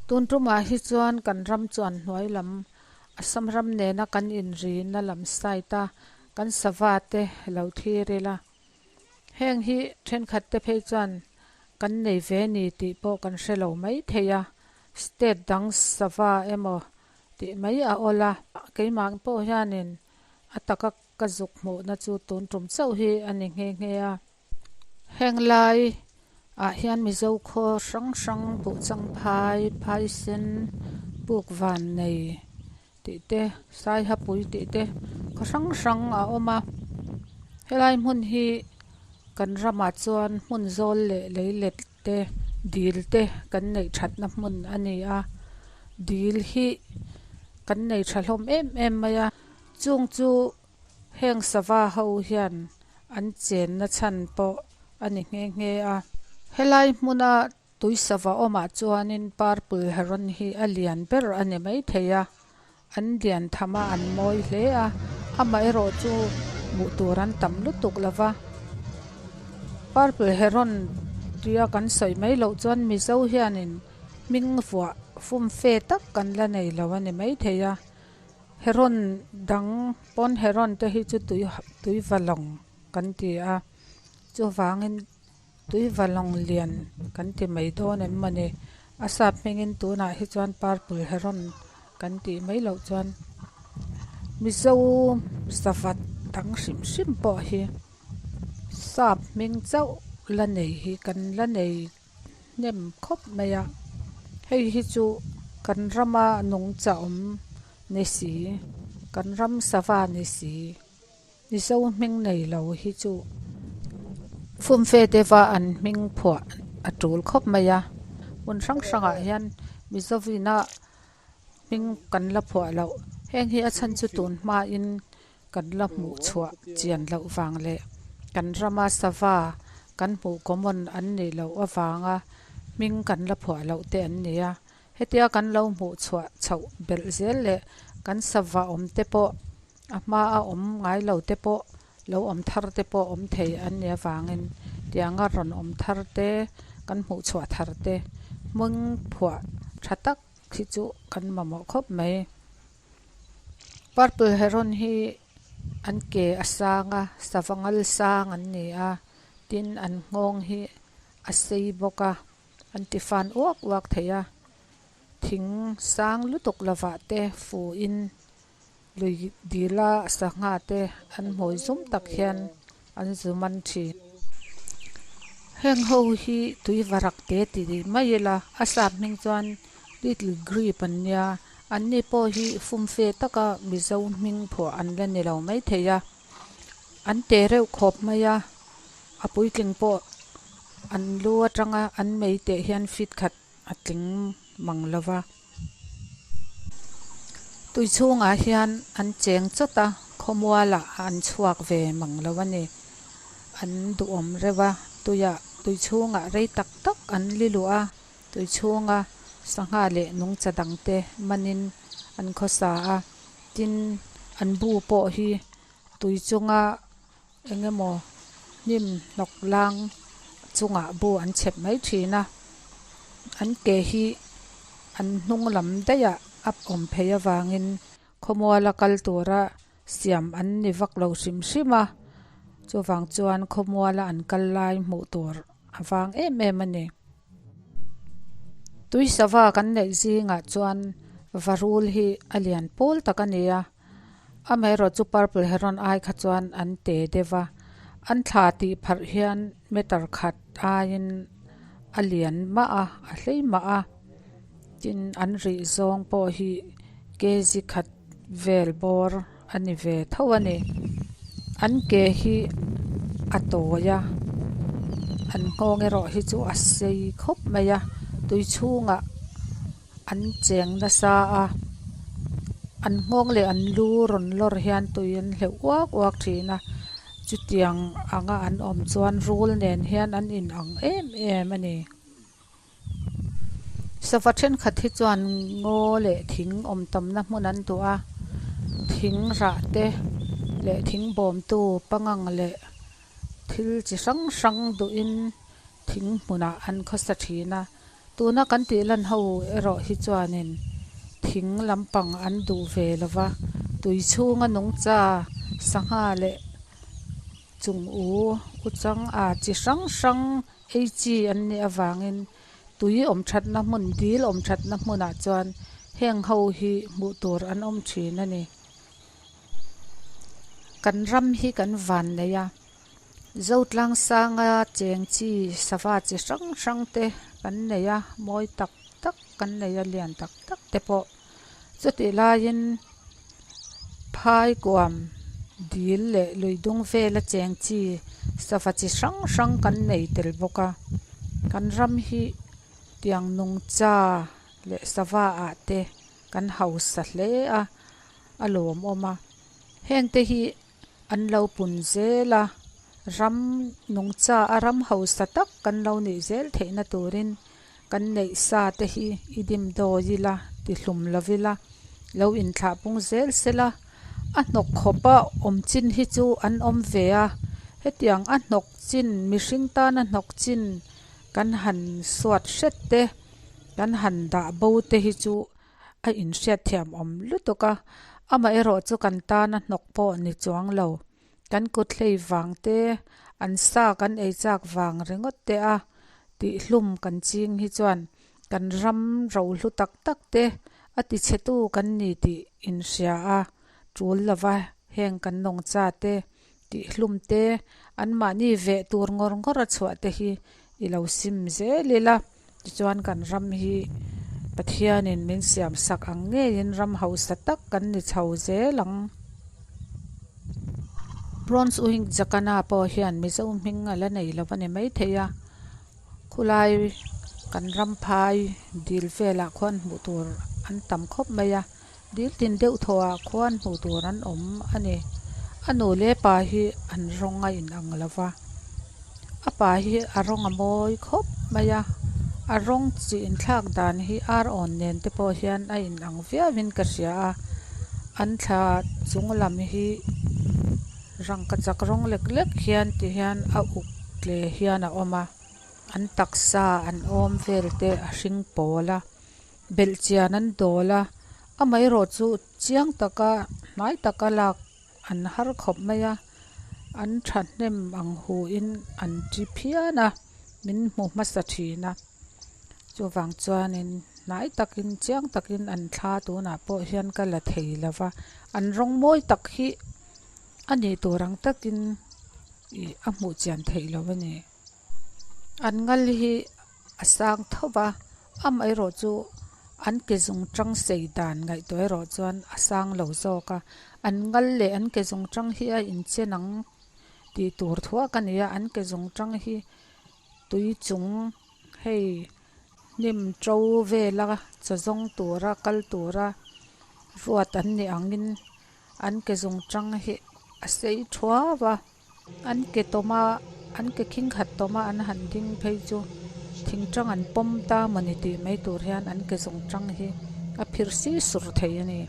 Tun tumah hi chuan kan ram chuan hnuai lam Assam ram nena kan inrina lam side a kan sava te lo thlir ila heng hi thenkhat te phei chuan kan nei ve ni tih pawh kan hre lo mai thei a state dang sava emaw tih mai a awl a keimah pawh hianin a taka ka zuk hmuhna chu tun tum chauh hi a ni nghe nghe a. Heng lai ah hian mizo khaw hrang hrang buhchang phai phai sen puk van nei tih te saihapui tih te khaw hrang hrang a awm a helai hmun hi kan ramah chuan hmun zawl leh lei let te dil te kan neih thatna hmun a ni a dil hi kan nei tha hlawm em em mai a chung chu heng sava ho hian an chenna chhan pawh a ni nghe nghe a helai hmuna tui sava awmah chuanin purple heron hi a lian ber a ni maithei a an lian tham a an mawi hle a amaherawh chu hmuh tur an tam lutuk lova purple heron tia kan sawi mai loh chuan mizo hianin hming vuah fumfe tak kan la nei lo a ni maithei a. Heron dang pawn heron te hi chu tui tui valawng kan ti a chuvangin tui valawng lian kan ti mai dawn em mawni a sap hmingin tunah hi chuan purple heron kan tih mai loh chuan mizo savat dang hrim hrim pawh hi sap hming chauh la nei hi kan la nei hnem khawp mai a hei hi chu kan rama nungcha awm ni si kan ram sava ni si mizo hming nei lo hi chu fumfe deuha an hming phuah a tul khawp mai a hmun hrang hrangah hian mizovina hming kan la phuah loh heng hi a chhan chu tun hmain kan la hmuh chhuah chian loh vang leh kan rama sava kan hmuh common an nih loh avanga hming kan la phuah loh te an ni a hetia kan lo hmuh chhuah chhoh belh zel leh kan sava awm te pawh a hma a awm ngai lo te pawh lo awm thar te pawh awm thei an nih avangin tianga rawn awm thar te kan hmuh chhuah thar te hming phuah tha tak hi chu kan mamawh khawp mai. Purple heron hi an ke a sang a sava ngal sang an ni a tin an nghawng hi a sei bawk a an ti fan uak uak thei a thing sang lutuk lovah te fuhin lui dila sangha te an hmui zum tak hian an zum an thin. Heng ho hi tui varak te ti mai ila a sap hming chuan little grip an nia an ni pawh hi fumfe taka mizo hming phuah an la ni lo maithei a an te reuh khawp mai a a puitling pawh an lu atanga an mei teh hian fit khat a tling mang lo va tui chhungah hian an cheng chawt a khawmualah an chhuak ve mang lo a ni an duhawm reuh a tuiah tui chhungah rei tak tak an li luh a tui chhunga sangha leh nungcha dang te manin an khawsa a tin an bu pawh hi tui chunga eng emaw hnim hnawk lang chungah bu an chhep mai thin a an ke hi an hnung lam daih ah a awm phei avangin khawmuala kal tura siam an ni vak lo hrim hrim a chuvang chuan khawmuala an kal lai hmuh tur a vang em em a ni. Tui sava kan neih zingah chuan varul hi a lian pawl tak a ni a. Amaherawh chu purple heron ai kha chuan an te deuh a an thla tih pharh hian meter khat aiin a lian mah a a hlei mah a tin an rih zawng pawh hi kg khat vel bawr a ni ve tho a ni an ke hi a tawi a an nghawng erawh hi chu a sei khawp mai a tui chhungah. An cheng nasa a an nghawng leh an lu rawn lawr hian tui an hleuh uak uak thin a chutiang anga an awm chuan rul nen hian an in ang em em a ni. Sava thenkhat hi chuan ngaw leh thing awm tamna hmun an duh a thing rah te leh thing bawmtu pangang leh thil chi hrang hrang duhin thing hmunah an khawsa thin a. Tuna kan tih lan ho erawh hi chuanin thing lampang an duh ve lo va tui chhunga nungcha sangha leh chung u u chang ah chi hrang hrang ei chi an nih avangin tui awm thatna hmun dil awm thatna hmunah chuan heng ho hi hmuh tur an awm thin a ni. Kan ram hi kan van nei a Zotlang sanga cheng chi sava chi hrang hrang te kan nei a mawi tak tak kan nei a lian tak tak te pawh chutih laiin phai kuam dil leh lui dung vela cheng chi sava chi hrang hrang kan nei tel bawk a kan ram hi tiang nungcha leh sava ah te kan hausa hle a a lawmawm a heng te hi an lo pun zel a ram nungcha a ram hausa tak kan lo nih zel theih na turin kan neih sa te hi i dim dawi ila ti hlum lo ila lo inthlah pung zel sela a hnawk khawp a awm chin hi chu an awm ve a hetiang a hnawk chin mihring tana hnawk chin kan han suat hret te kan han dah bo te hi chu a inhriatthiam awm lutuk a amaherawh chu kan tana hnawk pawh ni chuang lo kan kut hlei vang te an sa kan ei chak vang ringawt te a tih hlum kan ching hi chuan kan ram ro hlu tak tak te a ti chhe tu kan ni tih inhria a tul lova heng kan nawngcha te tih hlum te anmahni veh tur ngawr ngawr a chhuah te hi i lo sim zel ila tichuan kan ram hi Pathianin min siam sak ang ngeiin ram hausa tak kan ni chho zel ang. Bronze Wing Jacana pawh hian Mizo hming a la nei lo a ni maithei a, khulai kan ram phai dil velah khuan hmuh tur an tam khawp mai a. Dil tin deuh thaw ah khuan hmuh tur an awm a ni. A nu leh pa hi an rawng a inang lo va, a pa hi a rawng a mawi khawp mai a, a rawng chi inthlak dan hi ar awn nen te pawh hian a inang viau in ka hria a, an thla chung lam hi rangkachak rawng lek lek hian ti hian a uk tle hian a awm a, an taksa an awm vel te a hring pawl a. Belhchian an dawl a, amaherawhchu chiang taka hnai taka lak an har khawp mai a, an thahnem ang huin an ti phian a, min hmu hmasa thin a, chuvang chuanin hnai takin chiang takin an thla tunah pawh hian ka la thei lo va, an rawng mawi tak hi a nih tur ang takin ih a hmuh chian theih loh a ni. An ngal hi a sang tho va, amaherawh chu an ke zung tang sei dan ngaihtuah erawh chuan a sang lo zawk a, an ngal leh an ke zung tang hi a inchen ang tih tur thuak a ni a, an ke zung tang hi tui chung hei hnim to vela chaw zawng tura kal tura ruat an nih angin an ke zung tang hi a sei thuau a. An ke tawma an ke khing khat tawma an han ding phei chu thing tang an pawm ta mawni tih mai tur hian an ke zawng tang hi a phir si sur thei a ni.